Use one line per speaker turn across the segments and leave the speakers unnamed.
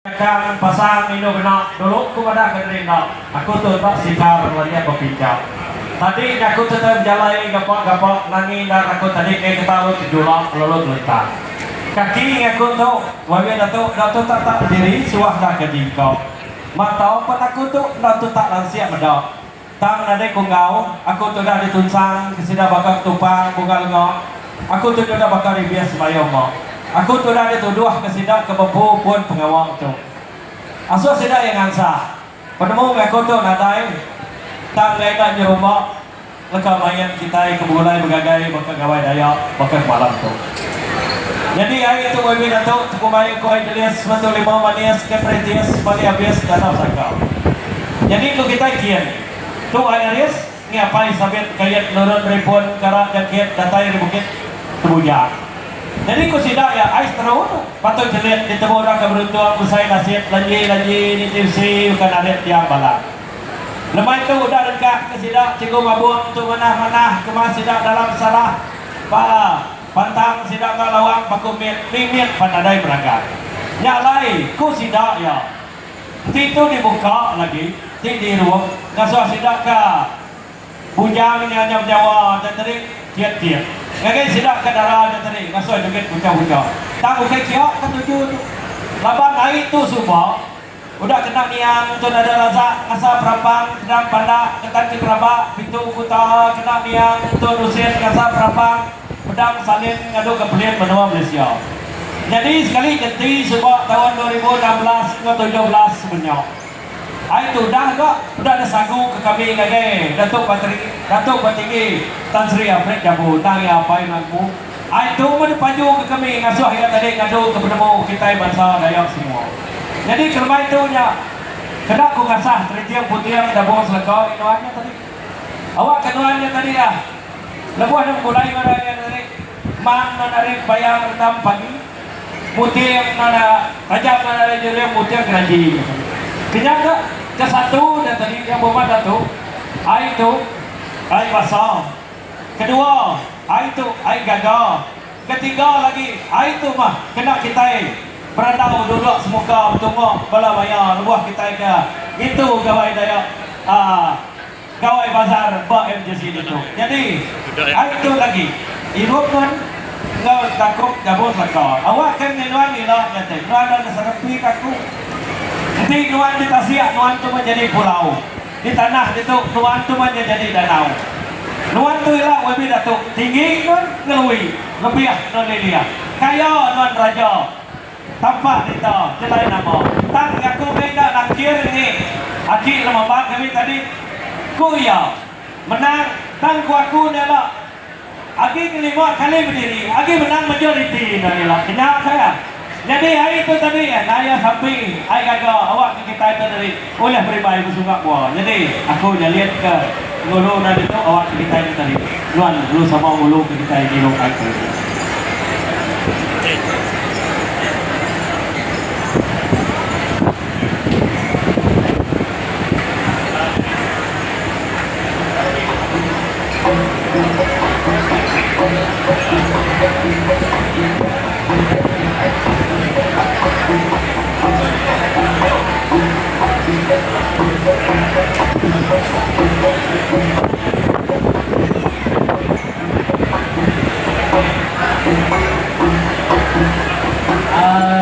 Kang pasang indu kena dulu ku madah ke diri enda aku tu enda sikar landik bepincha. Tadi nya aku tetap bejalai gapa gapa nangi endar aku tadi ngai keta lalu tejula lalu telentang. Kaki ngai aku tu wabih datu enda tu tak tak bediri suah enda ke jingka. Mata pen aku tu enda tu tak lansik meda. Tang nadai ku enggau, aku tu udah ditunsang ke sida baka ketupang bunga lenga, aku tu nyudah baka ribis semaya uma. Aku tu udah dituduh ke sida ke bempu pun pengawa tu. Asuh sida iya ngansah, penemu enggau aku tu nadai tang enggai enda nyerumba leka main kitai ke begulai begagai baka Gawai Dayak baka kemalam tu. Nyadi ai tu YB Datuk tekumbai ku ai jelis batu limau manis ke perintis bali abis danau sangka. Nyadi ku kitai kin, tu ai aris ngi apai sabit kait nurun rimpun kara jangkit datai ari bukit Tebujang. Nyadi ku sida iya ai seteru tu patut jelit ditemu orang ke beruntung besai nasit lanji lanji niti besi bukan narit tiang balang. Lemai tu udah rengkah ke sida cikgu mabung tu manah manah kemas sida dalam salah ba Pantang sida enggau lawang paku mit mimit pan nadai meragang. Nya alai, ku sida iya, enti tu dibuka lagi, ti diirup, ngasuh sida ke bujang nya nya benyawa nya tadi kiat-kiat. Ngagai sida ke dara nya tadi ngasuh jugit bucha-bucha. Tang ukai kia ke tuju tu. Laban ai tu suba, Udah kena niang Tun Ada Razak ngasa perampang Kedang Pandak Ketan Ti Peraba Pintu Kuta kena niang Tun Hussein ngasa perampang Pedang Salin ngadu ke pelin menua Malaysia. Nyadi sekali nyenti suba taun 2016 enggau 17 semenya. Ai tu udah ga udah disagu ke kami ngagai Datuk Pateri Datuk Patinggi Tan Sri Alfred Jabu endang iya apai nuan empu. Ai tu meh dipaju ke kami ngasuh iya tadi ngadu ke penemu kitai bansa Dayak semua. Nyadi kelembai tu nya kena ku ngasah teriting puting dabung seleka ni nuan nya tadi. Awak ke nuan nya tadi ah lebuh ne begulai enggau orang nya tadi mang nuan ari bayang rendam pagi muting nuan tajam nuan ari juring muting keraji nya tadi. Kenyang ga ke satu nya tadi yang berhormat Datuk ai tu ai basa. Kedua, ai tu ai gaga. Ketiga lagi, ai tu mah kena kitai berandau duduk semuka betunga bala maya lebuh kitai ke ngintu Gawai Dayak aaa Gawai Bazar ba MJC ditu. Nyadi, ai tu lagi irup nuan enggau takup jabung seleka. Awak ke mih nuan ila nya ti nuan enda neserepi ke aku. Enti nuan di tasik nuan tu mah jadi pulau. Di tanah ditu nuan tu meh nya jadi danau. Nuan tu ila YB Datuk tinggi nuan ngelui lebih nuan lilia. Kaya nuan raja tampak rita jelai nama. Tang ngaku meh enda nangkir ngi aki lemambang kami tadi. Ku iya menang tang ku aku enda ila agi ngelima kali bediri agi menang majoriti nuan ila. Kenya ka iya. Nyadi ai tu tadi naya sampi ai gaga awak ke kitai tu tadi ulih berimbai besunga mua. Nyadi aku nyalit ke ngulu nuan ditu awak ke kitai tu tadi nuan lalu sama ngulu ke kitai ngirup ai tu.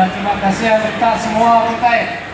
Terima kasih kita semua kitai.